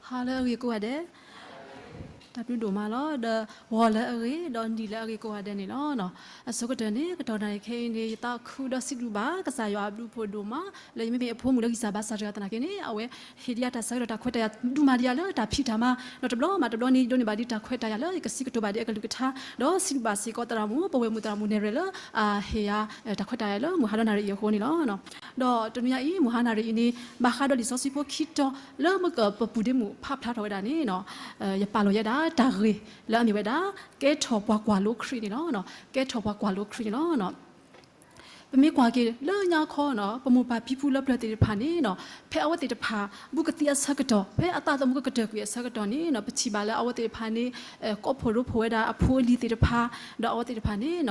ဟါလၢအဂ့ၤကိးဂၤဒဲး, တၢ်ဘျုးဒိၣ်မးလီၤ. ဒီးဂီၤလၢအဂ့ၤ ဒီးနံၤလၢအဂ့ၤကိးဂၤဒဲးန့ၣ်လီၤ. အဆိကတၢၢ်န့ၣ် ကတီၢ်နၣ်ရံၣ်ခဲအံၤန့ၣ် ယသးခုဒီးစံးဘျုးဘၣ်ကစၢ်ယွၤအဘျုးအဖှိၣ်ဒိၣ်မး လၢယမ့မ့ၢ်အဖိမုၣ်လၢဂံၢ်စၢ်ဘါစၢ်တဂၤသနာ်က့န့ၣ် အဝဲဟ့ၣ်ဒံးယၤတၢ်ဆၢကတီၢ်တၢ်ခွဲးတၢ်ယာ်ဒိၣ်မးဒံးယၤလၢတၢ်ဖံးတၢ်မၤ, ဒီးတဘျီမးတဘျီန့ၣ် ယဒိးန့ၢ်ဘၣ်ဒံးတၢ်ခွဲးတၢ်ယာ်လၢယကစံးကတိၤဘၣ်ဒံးအကလုၢ်ကထါ, ဒီးစံးဘျုးဘၣ်စ့ၢ်ကီးသရၣ်မုၣ် ပဝဲၢ်မုၣ်သရၣ်မုၣ်နဲၣ်ရွဲၣ်လၢ အဟ့ၣ်ယၤ တၢ်ခွဲးတၢ်ယာ်လၢမုၢ်ဟါဒီးနၣ်ရံၣ်အံၤအဃိန့ၣ်လီၤ. ဒီးတနွံညါအံၤ မုၢ်ဟါနၣ်ရံၣ်အံၤန့ၣ် ဘၣ်ဃးဒီးလံာ်စီဆှံဖိခံတီၤ လၢမ့ၢ်ကပပူၤဒ့မုၣ်ဖးဖျါထီၣ်ဝဲဒၣ်န့ၣ် ယပာ်လီၤယဲဒၣ်တၢ်ဂ့ၢ်လၢအမ့ၢ်ဝဲဒၣ် ကဲထီၣ်ပှၤကွၢ်လိခရံာ်န့ၣ်လီၤ. ကဲထီၣ်ပှၤကွၢ်လိခရံာ်န့ၣ်လီၤ. ပမ့ၢ်ကွၢ်က့ၤလၢညါခီန့ၣ် ပမိၢ်ပၢ်ဖံဖုလၢပျၢၤသ့ၣ်တဖၣ်န့ၣ် ဖဲအဝဲသ့ၣ်တဖၣ် ဘူးကသံအဆၢကတီၢ် ဖဲအသးသမူကကတၢၢ်ကွံာ်အဆၢကတီၢ်န့ၣ် ပထံၣ်ဘၣ်လၢအဝဲသ့ၣ်တဖၣ်န့ၣ် ကိးဖှိၣ်ရိဖှိၣ်ဝဲဒၣ်အဖိအလံၤသ့ၣ်တဖၣ်, ဒီးအဝဲသ့ၣ်တဖၣ်န့ၣ်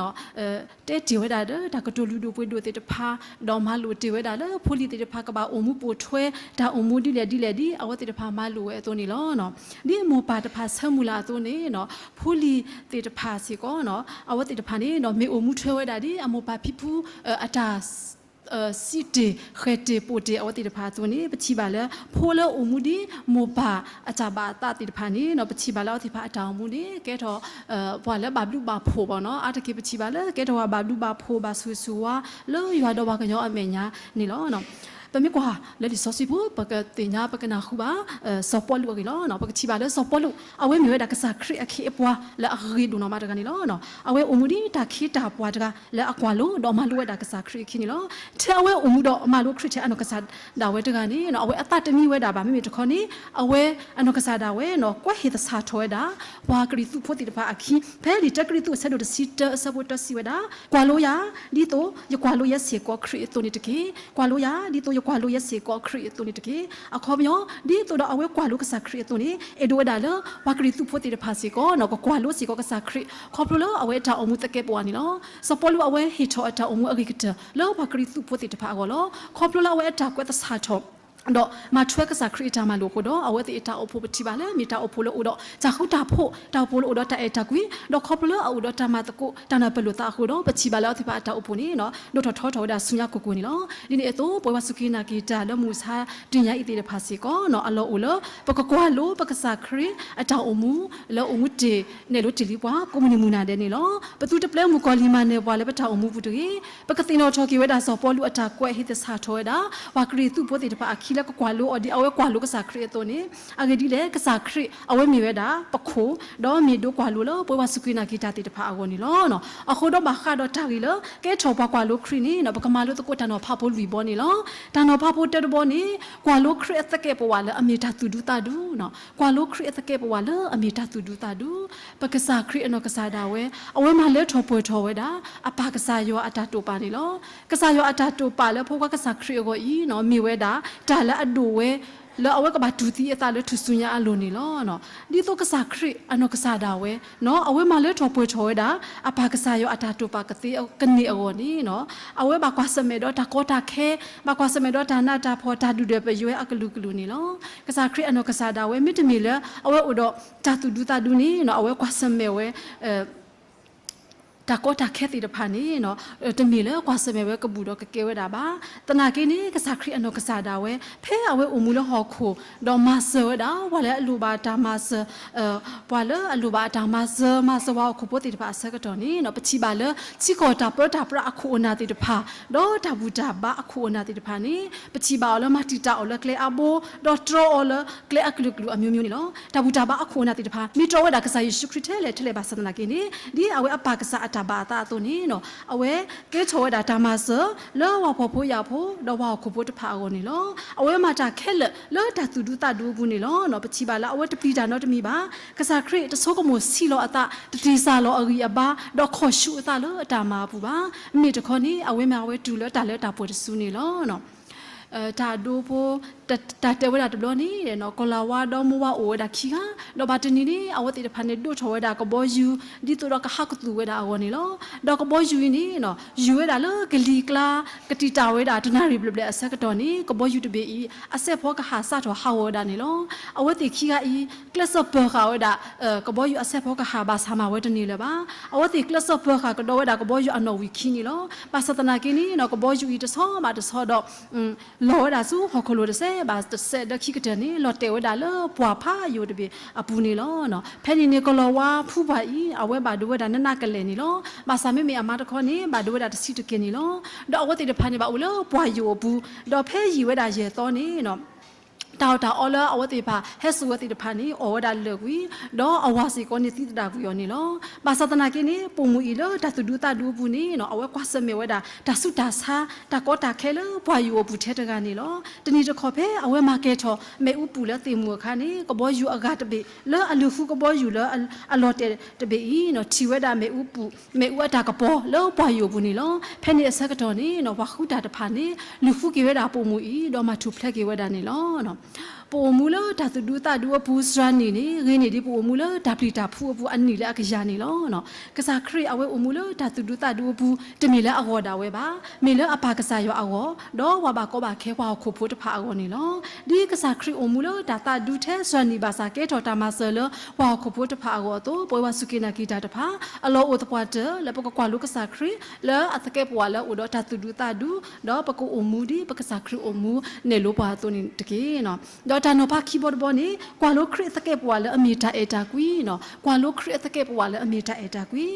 တဲတ့ၢ်ဝဲဒၣ်ဒီးတၢ်ကတိၤလုၢ်ဒိၣ်ပှ့ၤဒိၣ်သ့ၣ်တဖၣ်, ဒီးမၤလိာ်တ့ၢ်ဝဲဒၣ်လၢဖိလံၤသ့ၣ်တဖၣ်ကဘၣ်အိၣ်မူပိာ်ထွဲ တၢ်အိၣ်မူဒ်လဲၣ်ဒ်လဲၣ်ဒ် အဝဲသ့ၣ်တဖၣ်မၤလိာ်ဝဲအသိးန့ၣ်လီၤ. ဒ်မိၢ်ပၢ်တဖၣ်ဆၢမုၢ်လၢ်အသိးန့ၣ် ဖိလံၤသ့ၣ်တဖၣ်စ့ၢ်ကီး အဝဲသ့ၣ်တဖၣ်န့ၣ် မ့ၢ်အိၣ်မူထွဲဝဲဒၣ်ဒ်အမိၢ်ပၢ်ဖံဖု အတၢ် စံးတ့ၢ်ဃဲၤတ့ၢ်ပိာ်တ့ၢ်အဝဲသ့ၣ်တဖၣ်အသိးန့ၣ် ပထံၣ်ဘၣ်လၢ ဖိလၢအိၣ်မူဒ်မိၢ်ပၢ်အတၢ်ဘၣ်အသးသ့ၣ်တဖၣ်န့ၣ် ပထံၣ်ဘၣ်လၢအဝဲသ့ၣ်တဖၣ်အတၢ်အိၣ်မူန့ၣ် ကဲထီၣ် ပှၤလၢဘၣ်ဘျုးဘၣ်ဖှိၣ်ဘၣ်နီၤ, အါတက့ၢ်ပထံၣ်ဘၣ်လၢကဲထီၣ်ပှၤဘၣ်ဘျုးဘၣ်ဖှိၣ် ဘၣ်ဆိၣ်ဂ့ၤဆိၣ်ဝါ လၢယွၤဒီးပှၤကညီအမဲာ်ညါန့ၣ်လီၤ. ပမ့ၢ်ကွၢ်လၢလံာ်စီဆှံဖိ ပကသ့ၣ်ညါပကနၢ်ဟူဘၣ် စီၤပီလူးအဂ့ၢ်လီၤ. ပကထံၣ်ဘၣ်လၢစီၤပီလူး အဝဲမ့ၢ်ဝဲဒၣ်ကစၢ်ခရံာ်အခ့အပှၤလၢအဂ့ၤဒိၣ်နီၢ်မးတဂၤန့ၣ်လီၤ. အဝဲအိၣ်မူဒ်တၢ်ခ့တၢ်ပှၤတဂၤလၢအကွၢ်လိ ဒီးမၤလိဝဲဒၣ်ကစၢ်ခရံာ်အခံန့ၣ်လီၤ. ထဲအဝဲအိၣ်မူဒီးမၤလိခရံာ်ထဲအနီၢ်ကစၢ်ဒၣ်ဝဲတဂၤန့ၣ် အဝဲအသးတမံဝဲဒၣ်ဘၣ် မ့မ့ၢ်တခီန့ၣ် အဝဲအနီၢ်ကစၢ်ဒၣ်ဝဲနီၤ ကွဲးဟ့ၣ်သဆၣ်ထီၣ်ဝဲဒၣ် ပှၤကရံၣ်သူးဖိသ့ၣ်တဖၣ်အခံ ဖဲလံာ်တၢကရံၣ်သူးအဆၢဒိၣ်တဆံတၢအဆၢဖိတၢ စံးဝဲဒၣ်, ကွၢ်လိယၤ ဒ်သိးယကွၢ်လိယဲစ့ၢ်ကီးခရံာ်အသိးန့ၣ်တက့ၢ်. ကွၢ်လိယၤ ဒ်သိးယကွၢ်လိယဲစ့ၢ်ကီးခရံာ်အသိးန့ၣ်တက့ၢ်. အခီပညီ ဒ်သိးဒီးအဝဲကွၢ်လိကစၢ်ခရံာ်အသိးန့ၣ် အဲၣ်ဒိးဝဲဒၣ်လၢ ပှၤကရံၣ်သူးဖိသ့ၣ်တဖၣ်စ့ၢ်ကီးနီၤ ကကွၢ်လိစ့ၢ်ကီးကစၢ်ခရံာ် ခီဖျိလၢအဝဲအတၢ်အိၣ်မူသကဲးပဝးန့ၣ်လီၤ. စီၤပီလူးအဝဲဟ့ၣ်ထီၣ်အတၢ်အိၣ်မူအဂ့ၤကတၢၢ် လၢပှၤကရံၣ်သူးဖိသ့ၣ်တဖၣ်အဂီၢ်လီၤ. ခီဖျိလၢအဝဲအတၢ်ကွဲးသဆၣ်ထီၣ် ဒီးမၤထွဲကစၢ်ခရံာ်အတၢ်မၤလိာ်အဃိဒီး အဝဲသ့ၣ်အတၢ်အိၣ်ဖှိၣ်ပထံၣ်ဘၣ်လၢ မ့ၢ်တၢ်အိၣ်ဖှိၣ်လၢအိၣ်ဒီးတၢ်ဃူတၢ်ဖိး, တၢ်အိၣ်ဖှိၣ်လၢအိၣ်ဒီးတၢ်အဲၣ်တၢ်ကွံ, ဒီးခီဖျိလၢအအိၣ်ဒီးတၢ်မၤသကိး တၢ်နၢ်ပၢၢ်လိာ်သးအဃိဒီး ပထံၣ်ဘၣ်လၢအဝဲသ့ၣ်တဖၣ်အတၢ်အိၣ်ဖှိၣ်န့ၣ် ဒိၣ်ထီၣ်ထီထီၣ်ဝဲဒၣ်ဆူညါကိၢ်ကိၢ်န့ၣ်လီၤ. ဒ်န့ၣ်အသိး ပဝဲပှၤစူၢ်က့ၤနာ်က့ၤတၢ်လၢမုၢ်မဆါတနံၤညါအံၤသ့ၣ်တဖၣ်စ့ၢ်ကီးနီၤ အလီၢ်အိၣ်လၢ ပကကွၢ်လိပကစၢ်ခရံာ်အတၢ်အိၣ်မူ လၢအိၣ်မူတ့ၢ်နဲၣ်လိတ့ၢ်လံပှၤ ကိးမုၢ်နံၤမုၢ်နၤဒဲးန့ၣ်လီၤ. ပသုတပျဲမုၣ်ကီၤလံၤမၤနၢၤပှၤလၢပတၢ်အိၣ်မူပူၤတဂ့ၤ. ပကသ့ၣ်နီၣ်ထီၣ်က့ၤဝဲဒၣ်စီၤပီလူးအတၢ်ကွဲးဟ့ၣ်သဆၣ်ထီၣ်ဝဲဒၣ် ပှၤကရံၣ်သူးဖိသ့ၣ်တဖၣ်အခံလၢကကွၢ်လိအီၤဒ်အဝဲကွၢ်လိကစၢ်ခရံာ်အသိးန့ၣ် အဂ့ၢ်ဒ်လဲၣ် ကစၢ်ခရံာ်အဝဲမ့ၢ်ဝဲဒၣ်ပခိၣ် ဒီးမ့ၢ်ဒိကွၢ်လိလၢပဝဲပှၤစူၢ်က့ၤနာ်က့ၤတၢ်သ့ၣ်တဖၣ်အဂီၢ်န့ၣ်လီၤ. အဃိဒီးဘၣ်ဃးဒီးတၢ်ဂ့ၢ်လၢ ကဲထီၣ်ပှၤကွၢ်လိခရံာ်န့ၣ် ပကမၤလိသကိးတၢ်နီၤဖးဖိလွံၢ်ဘီန့ၣ်လီၤ. တၢ်နီၤဖးဖိတၢတဘီန့ၣ် ကွၢ်လိခရံာ်အသကဲးပဝးလၢအမ့ၢ်တၢ်သူၣ်ဒူသးဒူ, ကွၢ်လိခရံာ်အသကဲးပဝးလၢအမ့ၢ်တၢ်သူၣ်ဒူသးဒူ, ပကစၢ်ခရံာ်အနီၢ်ကစၢ်ဒၣ်ဝဲ အဝဲမၤလၢထီၣ်ပှဲၤထီၣ်ဝဲဒၣ် အပၢ်ကစၢ်ယွၤအတၢ်တိာ်ပာ်န့ၣ်လီၤ. ကစၢ်ယွၤအတၢ်တိာ်ပာ်လၢဖိခွါကစၢ်ခရံာ်အဂီၢ်အံၤ မ့ၢ်ဝဲဒၣ် တၢ်လၢအဒိၣ်ဝဲ လၢအဝဲကဘၣ်တူၢ်သံအသးလၢထူၣ်စုညါအလိၤန့ၣ်လီၤ. ဒ်သိးကစၢ်ခရံာ်အနီၢ်ကစၢ်ဒၣ်ဝဲ အဝဲမၤလၢထီၣ်ပှဲၤထီၣ်ဝဲဒၣ် အပၢ်ကစၢ်ယွၤအတၢ်တိာ်ပာ်ကသ့ကန့ၢ်အဂီၢ်န့ၣ် အဝဲဘၣ်ကွၢ်ဆၢၣ်မဲာ်ဒီးတၢ်ကီတၢ်ခဲ, ဘၣ်ကွၢ်ဆၢၣ်မဲာ်ဒီးတၢ်နးတၢ်ဖှီၣ် တၢ်ဒုၣ်ဒွဲၣ်ပယွဲအကလုာ်ကလုာ်န့ၣ်လီၤ. ကစၢ်ခရံာ်အနီၢ်ကစၢ်ဒၣ်ဝဲ မ့တမ့ၢ်လၢအဝဲအိၣ်ဒီးတၢ်သူၣ်ဒူသးဒူန့ၣ် အဝဲကွၢ်ဆၢၣ်မဲာ်ဝဲ တၢ်ကီတၢ်ခဲသ့ၣ်တဖၣ်န့ၣ် တမ့ၢ်လၢကွၢ်ဆၢၣ်မဲာ်ဝဲကဘူၣ်ဒီးကကဲဝဲဒၣ်ဘၣ်. သနာ်က့န့ၣ် ကစၢ်ခရံာ်အနီၢ်ကစၢ်ဒၣ်ဝဲ ဖဲအဝဲအိၣ်မူလၢဟီၣ်ခိၣ် ဒီးမၤစၢၤဝဲဒၣ် ပှၤလၢအလိၣ်ဘၣ်တၢ်မၤစၢၤ ပှၤလၢအလိၣ်ဘၣ်အတၢ်မၤစၢၤ မၤစၢၤဝဲဟီၣ်ခိၣ်ဖိသ့ၣ်တဖၣ်အဆၢကတီၢ်န့ၣ် ပထံၣ်ဘၣ်လၢ ထံကီၢ်တၢ်ပၢတၢ်ပြးအခိၣ်အနၢ်သ့ၣ်တဖၣ် ဒီးတၢ်ဘူၣ်တၢ်ဘါအခိၣ်အနၢ်သ့ၣ်တဖၣ်န့ၣ် ပထံၣ်ဘၣ်အီၤလၢမၤတံာ်တာ်အီၤလၢကျဲအါဘိ ဒီးတြီအီၤလၢကျဲအကလုာ်ကလုာ်အမျိုးမျိုးန့ၣ်လီၤ. တၢ်ဘူၣ်တၢ်ဘါအခိၣ်အနၢ်သ့ၣ်တဖၣ် မ့ၢ်တြီဝဲဒၣ်ကစၢ်ယ့ၣ်ၡူးခရံာ်ထဲလဲၣ်ထဲလဲၣ်ဘၣ်ဆၣ်သနာ်က့န့ၣ် ဒ်အဝဲအပၢ်ကစၢ်အတၢ်ဘၣ်အသးအသိးန့ၣ် အဝဲကဲထီၣ်ဝဲဒၣ်တၢ်မၤစၢၤ လၢပှၤဖှီၣ်ဖိယာ်ဖိ ဒီးပှၤဟီၣ်ခိၣ်ဖိတဖၣ်အဂီၢ်န့ၣ်လီၤ. အဝဲမၤတၢ်ခဲလၢာ်လၢတၢ်သူၣ်ဒူသးဒူအပူၤန့ၣ်လီၤ. ပထံၣ်ဘၣ်လၢအဝဲတပျံၤတၢ်နီတမံၤဘၣ်. ကစၢ်ခရံာ်တဆိကမိၣ်ဆံးလီၤအသး တတ့ၢ်စၢ်လီၤအဂံၢ်အဘါ ဒီးခီၣ်ဆူၣ်အသးလၢအတၢ်မၤအပူၤဘၣ်. မ့မ့ၢ်တခီန့ၣ် အဝဲမ့ၢ်အဝဲတုၤလၢတၢ်လၢတၢ်ပှဲၤတစုန့ၣ်လီၤ. တၢ်ဒိဖိ တၢ်တဲဝဲဒၣ်တဘျီန့ၣ် ကီၤလၤဝါဒီးမိၢ်ဝါအိၣ်ဝဲဒၣ်ခံဂၤ, ဒီးဘၣ်တနံၤန့ၣ် အဝဲသ့ၣ်တဖၣ်န့ၣ် ဒိးထီၣ်ဝဲဒၣ်ကဘီယူၤ ဒ်သိးဒီးကဟးကသူၣ်ဝဲဒၣ်အဂီၢ်န့ၣ်လီၤ. ဒီးကဘီယူၤအံၤန့ၣ် ယူၤဝဲဒၣ်လၢကလံၤကျါ ကတံာ်တာ်ဝဲဒၣ်တနၣ်ရံၣ်ဘျဲၣ်ဘျဲၣ်အဆၢကတီၢ်န့ၣ် ကဘီယူၤတဘ့ၣ်အံၤ အစဲးဖီကဟၣ်စးထီၣ်ဟးဂီၤဝဲဒၣ်န့ၣ်လီၤ. အဝဲသ့ၣ်ခံဂၤအံၤ ကျဲးစၢးပၢၤဃာ်ဝဲဒၣ် ကဘီယူၤအစဲးဖီကဟၣ်ဘၣ်ဆၣ်မၤဝဲတန့ၢ်လၢၤဘၣ်. အဝဲသ့ၣ်ကျဲးစၢးပၢၤဃာ်ကဒီးဝဲဒၣ်ကဘီယူၤအနီၣ်ဝံာ်ခံန့ၣ်လီၤ. ဘၣ်ဆၣ်သနာ်က့န့ၣ် ကဘီယူၤအံၤတဆီဘၣ်တဆီဒီး လီၤဝဲဒၣ်ဆူဟီၣ်ခိၣ်လိၤတစဲး ဘၣ်တစဲးဒီးခံကတၢၢ်န့ၣ် လီၤတဲာ်ဝဲဒၣ်လၢပှၢ်ဖးယိာ်တဘ့ၣ်အပူၤန့ၣ်လီၤ. ဖဲန့ၣ်န့ၣ် ကလီၤဝါဖုပှၢ်အံၤ အဝဲဘၣ်ဒိဝဲဒၣ်နးနးကလဲာ်န့ၣ်လီၤ. ဘၣ်ဆၣ်မ့မ့ၢ်အမါတခီန့ၣ် ဘၣ်ဒိဝဲဒၣ်တဆံးတက့ၢ်န့ၣ်လီၤ. ဒီးအဝဲသ့ၣ်တဖၣ်န့ၣ် ဘၣ်အိၣ်လၢပှၢ်ယိာ်အပူၤ, ဒီးဖဲယံာ်ဝဲဒၣ်ယဲၢ်သီန့ၣ် တၢ်အီၣ်တၢ်အီလၢအဝဲသ့ၣ်တဖၣ်ဟဲစိာ်ဝဲသ့ၣ်တဖၣ်န့ၣ် အီၣ်ဝဲဒၣ်လၢာ်ကွံာ်, ဒီးအဝၤစ့ၢ်ကီးန့ၣ်သံသဒၣ်ကွံာ်အီၤန့ၣ်လီၤ. ဘၣ်ဆၣ်သနာ်က့န့ၣ် ပိာ်မုၣ်အံၤလၢတၢ်သူၣ်ဒူသးဒူအပူၤန့ၣ် အဝဲကွၢ်ဆၢၣ်မဲာ်ဝဲဒၣ် တၢ်ဆူးတၢ်ဆါ တၢ်ကီတၢ်ခဲလၢပှၢ်ယိာ်အပူၤထဲတဂၤန့ၣ်လီၤ. တနံၤတခီဖဲအဝဲမၤကဲၤထီၣ်မ့ၣ်အူပူၤလၢသ့ၣ်မုၢ်အခါန့ၣ် ကဘီယူၤအဂၤတဘ့ၣ် လၢအလုၢ်ဃုကဘီယူၤလၢအလီၤတဲာ်တဘ့ၣ်အံၤ ထံၣ်ဝဲဒၣ်မ့ၣ်အူပူၤ မ့ၣ်အူအတၢ်ကပီၤလၢပှၢ်ယိာ်အပူၤန့ၣ်လီၤ. ဖဲန့ၣ်အဆၢကတီၢ်န့ၣ် ပှၤဃုတၢ်တဖၣ်န့ၣ် လုၢ်ဃုက့ၤဝဲဒၣ်ပိာ်မုၣ်အံၤ ဒီးမၤထူၣ်ဖျဲးက့ၤဝဲဒၣ်န့ၣ်လီၤ. ပအိၣ်မူလၢတၢ်သူၣ်ဒူသးဒူအပူၤ စှၤနံၣ်န့ၣ် ဂ့ၤန့ၢ်ဒံးပအိၣ်မူလၢတၢ်ပျံၤတၢ်ဖုးအပူၤအနံၣ်လၢအကယၤန့ၣ်လီၤ. ကစၢ်ခရံာ်အဝဲအိၣ်မူလၢတၢ်သူၣ်ဒူသးဒူအပူၤ တမ့ၢ်လၢအဂီၢ်ဒၣ်ဝဲဘၣ်, မ့ၢ်လၢအပၢ်ကစၢ်ယွၤအဂီၢ် ဒီးပှၤဘၣ်ကီဘၣ်ခဲပှၤဟီၣ်ခိၣ်ဖိတဖၣ်အဂီၢ်န့ၣ်လီၤ. ဒ်ကစၢ်ခရံာ်အိၣ်မူလၢတၢ်သးဒူထဲစှၤနံၣ်ဘၣ်ဆၣ် ကဲထီၣ်တၢ်မၤစၢၤလၢပှၤဟီၣ်ခိၣ်ဖိတဖၣ်အဂီၢ်အသိး ပဝဲပှၤစူၢ်က့ၤနာ်က့ၤတၢ်တဖၣ် အလီၢ်အိၣ်သပှၢ်တၢၢ် လၢပကကွၢ်လိကစၢ်ခရံာ် လၢအသကဲးပဝးလၢအအိၣ်ဒီးတၢ်သူၣ်ဒူသးဒူ, ဒီးပကအိၣ်မူဒ်ပကစၢ်ခရံာ်အိၣ်မူနဲၣ်လိပှၤအသိးန့ၣ်တက့ၢ်. ဒီးတၢ်နီၤဖးခံဘီတဘီန့ၣ် ကွၢ်လိခရံာ်အသကဲးပဝးလၢအမ့ၢ်တၢ်အဲၣ်တၢ်ကွံ, ကွၢ်လိခရံာ်အသကဲးပဝးလၢအမ့ၢ်တၢ်အဲၣ်တၢ်ကွံ.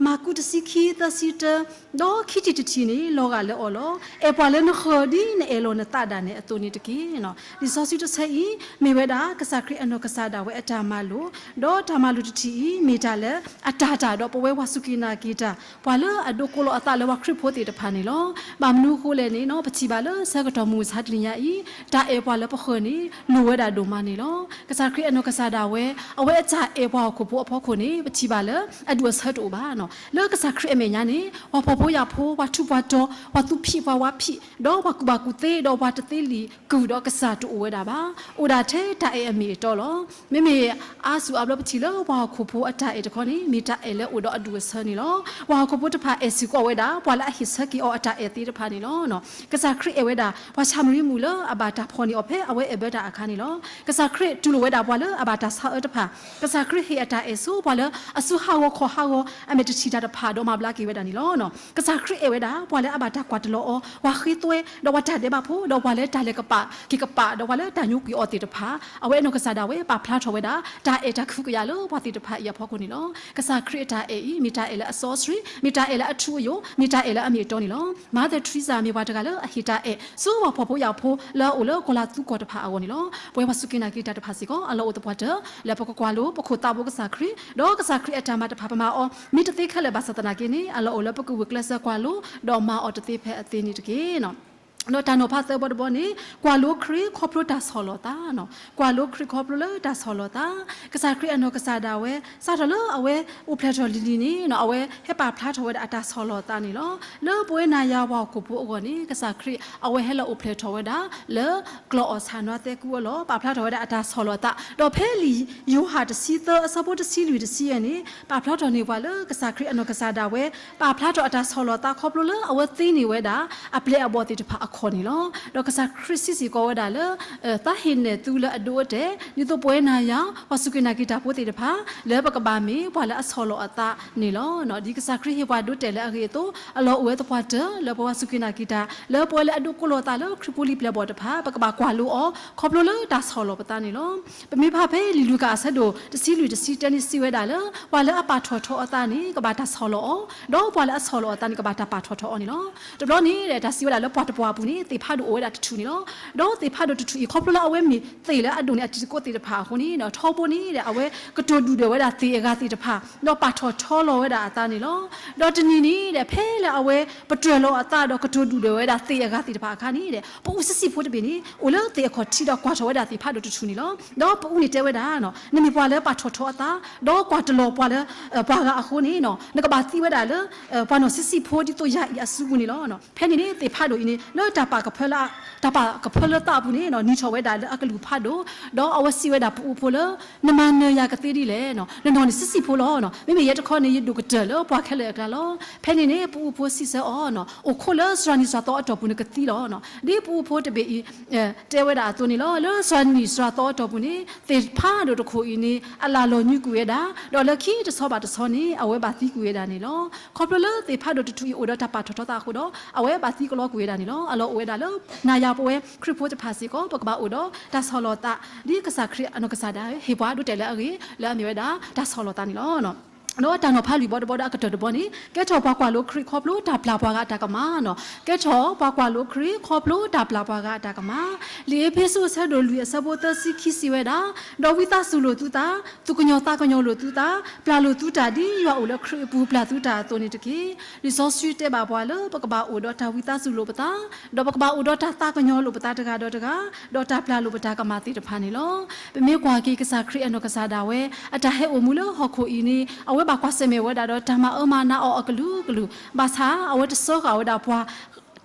မၢ်ကူးတဆံခံ သၢဆံတၢ, ဒီးခံထံၣ်တထံၣ်န့ၣ် လီၤဂာ်လၢအီၤလီၤ. အဲၣ်ပှၤလၢနဃၢၤဒ်နအဲၣ်လီၤနသးဒၣ်နဲအသိးန့ၣ်တက့ၢ်. လံာ်စီဆှံတဆၢအံၤ မ့ၢ်ဝဲဒၣ် ကစၢ်ခရံာ်အနီၢ်ကစၢ်ဒၣ်ဝဲအတၢ်မၤလိာ်, ဒီးတၢ်မၤလိာ်တထံၣ်အံၤ မ့ၢ်တၢ်လၢအတၢ်တၢ်ဒီးပဝဲပှၤစူၢ်က့ၤနာ်က့ၤတၢ် ပှၤလၢအဒိးကိးလီၤအသးလၢပှၤခရံာ်ဖိသ့ၣ်တဖၣ်န့ၣ်လီၤ. ဘၣ်မနုၤအဃိလဲၣ်န့ၣ် ပထံၣ်ဘၣ်လၢဆၢကတီၢ်မုၢ်မဆါတနံၤညါအံၤ တၢ်အဲၣ်ပှၤလၢပဃၢၤန့ၣ် လိၣ်ဝဲဒၣ်ဒိၣ်မးန့ၣ်လီၤ. ကစၢ်ခရံာ်အနီၢ်ကစၢ်ဒၣ်ဝဲ အဝဲအတၢ်အဲၣ်ပှၤဟီၣ်ခိၣ်ဖိအဖီခိၣ်န့ၣ် ပထံၣ်ဘၣ်လၢအဒူၣ်အဆၢတအိၣ်ဘၣ်. လၢကစၢ်ခရံာ်အမဲာ်ညါန့ၣ် ပှၤဖှီၣ်ဖိယာ်ဖိ, ပှၤထူးပှၤတီၤ, ပှၤသူဖံးပှၤဝါဖံး, ဒီးပှၤကူၣ်ဘၣ်ကူၣ်သ့, ဒီးပှၤတသ့လံာ်ကုၢ်ဒီးကစၢ်တအိၣ်ဝဲဒၣ်ဘၣ်. အိၣ်ဒၣ်ထဲတၢ်အဲၣ်အမ့ၢ်အတီလီၤ. မ့မ့ၢ်အါစူၤအါဘျီပထံၣ်လၢပှၤဟီၣ်ခိၣ်ဖိအတၢ်အဲၣ်တခီန့ၣ် မ့ၢ်တၢ်အဲၣ်လၢအိၣ်ဒီးအဒူၣ်အဆၢန့ၣ်လီၤ. ပှၤဟီၣ်ခိၣ်ဖိတဖၣ်အဲၣ်စ့ၢ်ကီးဝဲဒၣ် ပှၤလၢအဟ့ၣ်ဆၢက့ၤအီၤအတၢ်အဲၣ်သ့ၣ်တဖၣ်န့ၣ်လီၤ. ကစၢ်ခရံာ်အဲၣ်ဝဲဒၣ် ပှၤၡၤမရံမုၣ်လၢအဘၣ်တၢ်ဖီၣ်န့ၢ်အီၤဖဲအဝဲအဲၣ်ဘၢတၢ်အခါန့ၣ်လီၤ. ကစၢ်ခရံာ်တူၢ်လိာ်ဝဲဒၣ်ပှၤလၢအဘၣ်တၢ်ဆါအၢတဖၣ်, ကစၢ်ခရံာ်ဟ့ၣ်အတၢ်အဲၣ်ဆိပှၤလၢအစုဟးဂီၤခီၣ်ဟးဂီၤ အမဲာ်တထံၣ်တၢ်တဖၣ်ဒီးမၤဘျါက့ၤဝဲဒၣ်န့ၣ်လီၤ. ကစၢ်ခရံာ်အဲၣ်ဝဲဒၣ် ပှၤလၢအဘၣ်တၢ်ကွၢ်တလီၤအီၤ, ပှၤဃ့သွဲ, ဒီးပှၤတၢ်ဒဲးဘးဖိ, ဒီးပှၤလၢတၢ်လဲၤကပာ်က့ၤကပာ်, ဒီးပှၤလၢတၢ်ညိကွံာ်အီၤသ့ၣ်တဖၣ်, အဝဲအနီၢ်ကစၢ်ဒၣ်ဝဲ ပာ်ဖျါထီၣ်ဝဲဒၣ် တၢ်အဲၣ်တၢ်ကဟုကယာ်လၢပှၤသ့ၣ်တဖၣ်အံၤအဖီခိၣ်န့ၣ်လီၤ. ကစၢ်ခရံာ်အတၢ်အဲၣ်အံၤ မ့ၢ်တၢ်အဲၣ်လၢအစီအဆှံ, မ့ၢ်တၢ်အဲၣ်လၢအထူအယိာ်, မ့ၢ်တၢ်အဲၣ်လၢအမ့ၢ်အတီန့ၣ်လီၤ. Mother Teresa မ့ၢ်ပှၤတဂၤလၢအဟ့ၣ်တၢ်အဲၣ် ဆူပှၤဖှီၣ်ဖိယာ်ဖိလၢအအိၣ်လၢကီၢ်လၤသူကီၢ်တဖၣ်အဂီၢ်န့ၣ်လီၤ. ပဝဲပှၤစူၢ်က့ၤနာ်က့ၤတၢ်တဖၣ်စ့ၢ်ကီး အလီၢ်အိၣ်သပှၢ်တၢၢ် လၢပကကွၢ်လိပခိၣ်သးဖိကစၢ်ခရံာ်, ဒီးကစၢ်ခရံာ်အတၢ်မၤတဖၣ်ပမၤအီၤ မ့ၢ်တသ့ခဲလၢာ်ဘၣ်ဆၣ်သနာ်က့န့ၣ် အလီၢ်အိၣ်လၢပကဂုာ်ကျဲးစၢးကွၢ်လိ ဒီးမၤအီၤတသ့ဖဲအသ့န့ၣ်တက့ၢ်. ဒီးတၢ်နီၤဖးသၢဘီတဘီန့ၣ် ကွၢ်လိခရံာ်ခီဖျိတၢ်ဆီၣ်လီၤသး, ကွၢ်လိခရံာ်ခီဖျိလၢတၢ်ဆီၣ်လီၤသး, ကစၢ်ခရံာ်အနီၢ်ကစၢ်ဒၣ်ဝဲ စးထီၣ်လၢအဝဲအိၣ်ဖျဲၣ်ထီၣ်လံၤလံၤန့ၣ် အဝဲဟဲပာ်ဖျါထီၣ်ဝဲဒၣ်အတၢ်ဆီၣ်လီၤသးန့ၣ်လီၤ. လၢပဝဲနၤယၤပှၤဟီၣ်ခိၣ်ဖိအဂီၢ်န့ၣ် ကစၢ်ခရံာ်အဝဲဟဲလီၤအိၣ်ဖျဲၣ်ထီၣ်ဝဲဒၣ်လၢ ကျီၢ်အီၣ်ဆၣ်နွါသဲကူအလီၢ် ပာ်ဖျါထီၣ်ဝဲဒၣ်အတၢ်ဆီၣ်လီၤသး, ဒီးဖဲလံာ်ယိၤဟၣ်တဆံသၢ အဆၢဖိတဆံလွံၢ်တဆံယဲၢ်န့ၣ် ပာ်ဖျါထီၣ်န့ၢ်ပှၤလၢကစၢ်ခရံာ်အနီၢ်ကစၢ်ဒၣ်ဝဲ ပာ်ဖျါထီၣ်အတၢ်ဆီၣ်လီၤသးခီဖျိလၢအဝဲသ့န့ၢ်ဝဲဒၣ် အပျဲၢ်အဘီၣ်သ့ၣ်တဖၣ်အခီၣ်န့ၣ်လီၤ. ဒီးကစၢ်ခရံာ်စံးစ့ၢ်ကီးဝဲဒၣ်လၢ သးဟ့ၣ်နဲၣ်သုလၢအဒိအတဲာ် ဒ်သိးပဝဲနၤယၤ ပှၤစူၢ်က့ၤနာ်က့ၤတၢ်ဖိသ့ၣ်တဖၣ် လၢပကဘၣ်မ့ၢ်ပှၤလၢအဆီၣ်လီၤအသးန့ၣ်လီၤ. ဒ်ကစၢ်ခရံာ်ဟ့ၣ်ပှၤဒိတဲာ်လၢအဂ့ၢ်အသိး အလီၢ်အိၣ်ဝဲသပှၢ်တၢၢ် လၢပဝဲပှၤစူၢ်က့ၤနာ်က့ၤတၢ် လၢပဝဲလၢအဒိးကိးလီၤသးလၢခရံာ်ဖိလံၤပျဲၢ်ဘီၣ်တဖၣ် ပကဘၣ်ကွၢ်လိအီၤ ခီဖျိလၢတၢ်ဆီၣ်လီၤပသးန့ၣ်လီၤ. ပမ့ၢ်ဖးဖဲလံာ်လူၤကၣ်အဆၢဒိၣ် တဆံလွံၢ်တဆံတၢန့ၣ်စံးဝဲဒၣ်လၢ ပှၤလၢအပာ်ထီၣ်ထီအသးန့ၣ် ကဘၣ်တၢ်ဆီၣ်လီၤအီၤ, ဒီးပှၤလၢအဆီၣ်လီၤအသးန့ၣ် ကဘၣ်တၢ်ပာ်ထီၣ်ထီအီၤန့ၣ်လီၤ. တဘျီန့ၣ် တၢ်စံးဝဲဒၣ်လၢပှၤတပှၢ်အပူၤန့ၣ် သ့ၣ်ဖးဒိၣ်အိၣ်ဝဲဒၣ်တထူၣ်န့ၣ်လီၤ. ဒီးသ့ၣ်ဖးဒိၣ်တထူၣ်အံၤ ခီဖျိလၢအဝဲမ့ၢ်သ့ၣ်လၢအဒိၣ်န့ၢ်အတံၤသကိးသ့ၣ်တဖၣ်အဃိန့ၣ် ထီဘိန့ၣ်ဒီး အဝဲကတိၤဒုၣ်ဒွဲၣ်ဝဲဒၣ်သ့ၣ်အဂၤသ့ၣ်တဖၣ် ဒီးပာ်ထီၣ်ထီလီၤဝဲဒၣ်အသးန့ၣ်လီၤ. ဒီးတနံၤန့ၣ်ဒီး ဖဲလၢအဝဲပတြၢၤလီၤအသးဒီးကတိၤဒုၣ်ဒွဲၣ်ဝဲဒၣ်သ့ၣ်အဂၤသ့ၣ်တဖၣ်အခါန့ၣ်ဒီး ပအူစံးစံးဖိတဘ့ၣ်န့ၣ် အိၣ်လၢသ့ၣ်အခီၣ်ထံးဒီးကွၢ်ထီၣ်ဝဲဒၣ်သ့ၣ်ဖးဒိၣ်တထူၣ်န့ၣ်လီၤ. ဒီးပအူန့ၣ်တဲဝဲဒၣ် နမ့ၢ်ပှၤလၢပာ်ထီၣ်ထီအသး ဒီးကွၢ်တလီၤပှၤလၢ ပှၤဂၤအဃိန့ၣ် နကဘၣ်သံဝဲဒၣ်လၢ ပှၤနီၢ်စံးစံးဖိဒ်သိးယၤအံၤအစုပူၤန့ၣ်လီၤ. ဖဲန့ၣ်န့ၣ် သ့ၣ်ဖးဒိၣ်အံၤန့ၣ် လၢတၢ်ပာ်ကဖၢလၢ တၢ်ပာ်ကဖၢလၢသးအပူၤန့ၣ် နံၤထီၣ်ဝဲဒၣ်လၢအကလုၢ်ဖးဒိၣ်, ဒီးအဝဲစံးဝဲဒၣ်ပအူဖိလၢ နမၤနၢၤယၤကသ့ဒ်လဲၣ်, နနီၢ်န့ၣ်စံးစံးဖိလီၤ. မ့မ့ၢ်ယဲတခီန့ၣ် ယဒိၣ်ကတၢၢ်လၢပှၤခဲလၢာ်အကျါလီၤ. ဖဲန့ၣ်န့ၣ် ပအူဖိစံးဆၢအီၤ, အိၣ်ခိးလၢစှၤနံၣ်စှၤသီအတီၢ်ပူၤနကသံလီၤ. ဒ်ပအူဖိတဘ့ၣ်အံၤ တဲဝဲဒၣ်အသိးန့ၣ်လီၤ. လၢစှၤနံၣ်စှၤသီအတီၢ်ပူၤန့ၣ် သ့ၣ်ဖးဒိၣ်တခိၣ်အံၤန့ၣ် အလၢ်လီၤညွံးကွံာ်ဝဲဒၣ်, ဒီးလၢခံတဆီဘၣ်တဆီန့ၣ် အဝဲဘၣ်သံကွံာ်ဝဲဒၣ်န့ၣ်လီၤ. ခီဖျိလၢသ့ၣ်ဖးဒိၣ်တထူၣ်အံၤအိၣ်ဒီးတၢ်ပာ်ထီၣ်ထီသးအဃိဒီး အဝဲဘၣ်သံကလီကွံာ်ဝဲဒၣ်န့ၣ်လီၤ. အိၣ်ဝဲဒၣ်လၢ နၤယၤပဝဲခရံာ်ဖိတဖၣ်စ့ၢ်ကီး ပကဘၣ်အိၣ်ဒီးတၢ်ဆီၣ်လီၤသး ဒ်ကစၢ်ခရံာ်အနီၢ်ကစၢ်ဒၣ်ဝဲ ဟ့ၣ်ပှၤဒိးတဲာ်လၢအဂ့ၢ် လၢအမ့ၢ်ဝဲဒၣ်တၢ်ဆီၣ်လီၤသးန့ၣ်လီၤ. ဒီးတၢ်နီၤဖးလွံၢ်ဘီတဘီဒီးအကတၢၢ်တဘီန့ၣ် ကဲထီၣ်ပှၤကွၢ်လိခရံာ်ခီဖျိတၢ်ပျၢ်ပှၤဂၤအတၢ်ကမၣ်နီၤ. ကဲထီၣ်ပှၤကွၢ်လိခရံာ်ခီဖျိတၢ်ပျၢ်ပှၤဂၤအတၢ်ကမၣ်. လံာ်အ့းဖ့းစူးအဆၢဒိၣ်လွံၢ်အဆၢဖိသၢဆံခံစံးဝဲဒၣ်, ဒီးဝံသးစူၤလိာ်သုသး, သူၣ်ကညီၤသးကညီၤလိာ်သုသး, ပျၢ်လိာ်သုတၢ်ဒ်ယွၤအိၣ်လၢခရံာ်အပူၤပျၢ်သုတၢ်အသိးန့ၣ်တက့ၢ်. လံာ်စီဆှံတဲဘၣ်ပှၤလၢပကဘၣ်အိၣ်ဒီးတၢ်ဝံသးစူၤလိာ်ပသး, ဒီးပကဘၣ်အိၣ်ဒီးတၢ်သးကညီၤလိာ်ပသးတဂၤဒီးတဂၤ, ဒီးတၢ်ပျၢ်လိာ်ပတၢ်ကမၣ်သ့ၣ်တဖၣ်န့ၣ်လီၤ. ပမ့ၢ်ကွၢ်က့ၤကစၢ်ခရံာ်အနီၢ်ကစၢ်ဒၣ်ဝဲ အတၢ်ဟဲအိၣ်မူလၢဟီၣ်ခိၣ်အံၤန့ၣ် အဝဲဘၣ်ကွၢ်ဆၢၣ်မဲာ်ဝဲဒၣ်ဒီးတၢ်မၤအၢမၤနးအီၤအကလုာ်ကလုာ်, ဘၣ်ဆၣ်အဝဲတစၢဃာ်ဝဲဒၣ်ပှၤ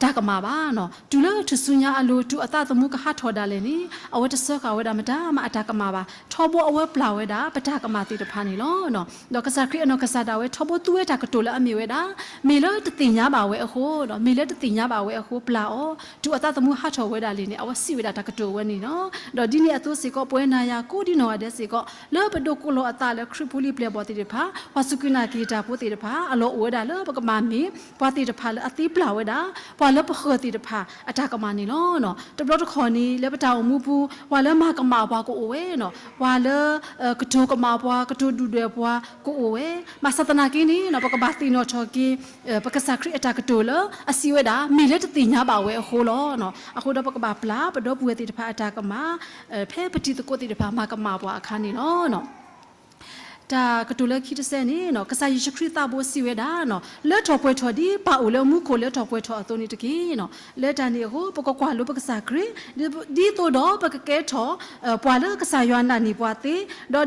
တၢ်ကမၣ်ဘၣ်နီၤ. တုၤလၢထူၣ်စုညါအလိၤ တုၤအသးသမူကဟးထီၣ်ဒၣ်လဲာ်န့ၣ် အဝဲတစၢဃာ်ဝဲဒၣ်မတၤမးအတၢ်ကမၣ်ဘၣ်. ထီဘိအဝဲပျၢ်ဝဲဒၣ် ပတၢ်ကမၣ်သ့ၣ်တဖၣ်န့ၣ်လီၤ. ဒီးကစၢ်ခရံာ်အနီၢ်ကစၢ်ဒၣ်ဝဲ ထီဘိသူဝဲတၢ်ကတိၤလၢအမ့ၢ်ဝဲဒၣ် မ့ၢ်လၢတသ့ၣ်ညါဘၣ်ဝဲအဃိ, မ့ၢ်လၢတသ့ၣ်ညါဘၣ်ဝဲအဃိပျၢ်အီၤ, တုၤအသးသမူဟးထီၣ်ဝဲဒၣ်လဲာ်န့ၣ် အဝဲစံးဝဲဒၣ်တၢ်ကတိၤဝဲန့ၣ်လီၤ. ဒီးဒ်န့ၣ်အသိးစ့ၢ်ကီး ပဝဲနၤယၤကိးဒ်နီၢ်ဂၤဒဲးစ့ၢ်ကီး လၢပဒိးကိးလီၤအသးလၢခရံာ်ဖိလံၤပျဲၢ်ဘီၣ်သ့ၣ်တဖၣ်, ပှၤစူၢ်က့ၤနာ်က့ၤတၢ်ဖိသ့ၣ်တဖၣ် အလီၢ်အိၣ်ဝဲဒၣ်လၢပကဘၣ်မ့ၢ် ပှၤသ့ၣ်တဖၣ်လၢအသ့ပျၢ်ဝဲဒၣ် ပှၤလၢပဃၢၤသ့ၣ်တဖၣ်အတၢ်ကမၣ်န့ၣ်လီၤ. တဘျီတခီၣ်န့ၣ် လၢပတၢ်အိၣ်မူပူၤ ပှၤလၢမၤကမၣ်ပှၤကအိၣ်ဝဲနီၤ, ပှၤလၢ ကတိၤကမၣ်ပှၤ ကတိၤဒုၣ်ဒွဲၣ်ပှၤကအိၣ်ဝဲ, ဘၣ်ဆၣ်သနာ်က့န့ၣ် ပကဘၣ်သ့ၣ်နီၣ်ထီၣ်က့ၤ ပကစၢ်ခရံာ်အတၢ်ကတိၤလၢအစံးဝဲဒၣ် မ့ၢ်လၢတသ့ၣ်ညါဘၣ်ဝဲအဃိလီၤ. အဃိဒီးပကဘၣ်ပျၢ်ပဒီပုၢ်ဝဲၢ်သ့ၣ်တဖၣ်အတၢ်ကမၣ် ဖဲပတံၤသကိးသ့ၣ်တဖၣ်မၤကမၣ်ပှၤအခါန့ၣ်လီၤ. တၢ်ကတိၤလၢခံတစဲးန့ၣ် ကစၢ်ယ့ၣ်ၡူးခရံာ်သးဘိစံးဝဲဒၣ် လၢထီၣ်ပှဲၤထီၣ်ဒ်ပၢ်အိၣ်လၢမူခိၣ်လၢထီၣ်ပှဲၤထီၣ်အသိးန့ၣ်တက့ၢ်. လၢတၢ်န့ၣ်အဃိ ပကကွၢ်လိပကစၢ်ခရံာ် ဒ်သိးဒီးပကကဲထီၣ် ပှၤလၢကစၢ်ယွၤနာ်န့ၢ်ပှၤသ့,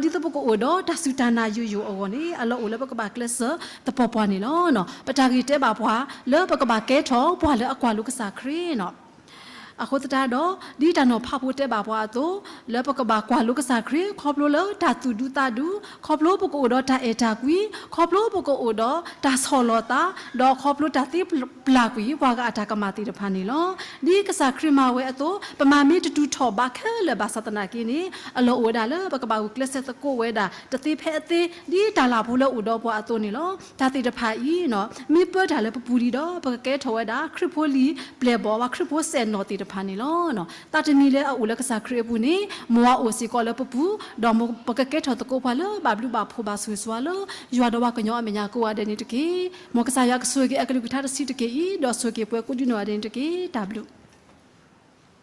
ဒီးဒ်သိးပကအိၣ်ဒီးတၢ်စူၢ်တၢ်နာ်ယိာ်ယိာ်အဂီၢ်န့ၣ် အလီၢ်အိၣ်လၢပကဘၣ်ကျဲးစၢးသပှၢ်ပှၢ်န့ၣ်လီၤ. ပတၢ်ဂ့ၢ်တဲဘၣ်ပှၤ လၢပကဘၣ်ကဲထီၣ်ပှၤလၢအကွၢ်လိကစၢ်ခရံာ် အဃိသတးဒီး ဒ်တၢ်နီၤဖးဖိတဲဘၣ်ပှၤအသိး လၢပကဘၣ်ကွၢ်လိကစၢ်ခရံာ် ခီဖျိလၢတၢ်သူၣ်ဒူသးဒူ, ခီဖျိပကအိၣ်ဒီးတၢ်အဲၣ်တၢ်ကွံ, ခီဖျိပကအိၣ်ဒီးတၢ်ဆီၣ်လီၤသး, ဒီးခီဖျိတၢ်သ့ပျၢ်ကွံာ်ပှၤဂၤအတၢ်ကမၣ်သ့ၣ်တဖၣ်န့ၣ်လီၤ. ဒ်ကစၢ်ခရံာ်မၤဝဲအသိး ပမၤမ့ၢ်တတူၢ်ထီၣ်ဘးခဲလၢာ်ဘၣ်ဆၣ်သနာ်က့န့ၣ် အလီၢ်အိၣ်ဝဲဒၣ်လၢပကဘၣ်ဂုာ်ကျဲးစၢးသကိးဝဲဒၣ် တသ့ဖဲအသ့ ဒ်တၢ်လၢ်ဖိလၢအိၣ်ဒီးပှၤအသိးန့ၣ်လီၤ. တၢ်သ့ၣ်တဖၣ်အံၤ မ့ၢ်ပၢတၢ်လၢပပူၤလံဒီး ပကကဲထီၣ်ဝဲဒၣ်ခရံာ်ဖိလံၤပျဲၢ်ဘီၣ် ပှၤခရံာ်ဖိစဲၣ်နီၤသ့ၣ်တဖၣ်န့ၣ်လီၤ. သးတမံၤလၢအအိၣ်လၢကစၢ်ခရံာ်အပူၤန့ၣ် မ်အအိၣ်စ့ၢ်ကီးလၢပပူၤ, ဒီးမ်ပကကဲထီၣ်သကိးပှၤလၢဘၣ်ဘျုးဘၣ်ဖှိၣ်ဘၣ်ဆိၣ်ဂ့ၤဆိၣ်ဝါလၢ ယွၤဒီးပှၤကညီအမဲာ်ညါကိးဂၤဒဲးန့ၣ်တက့ၢ်. မ်ကစၢ်ယွၤကဆိၣ်ဂ့ၤအကလုၢ်ကထါတဆံးတက့ၢ်အံၤ ဒီးဆိၣ်ဂ့ၤပှၤကိးဒံနီၢ်ဂၤဒဲးန့ၣ်တက့ၢ်. တၢ်ဘျုး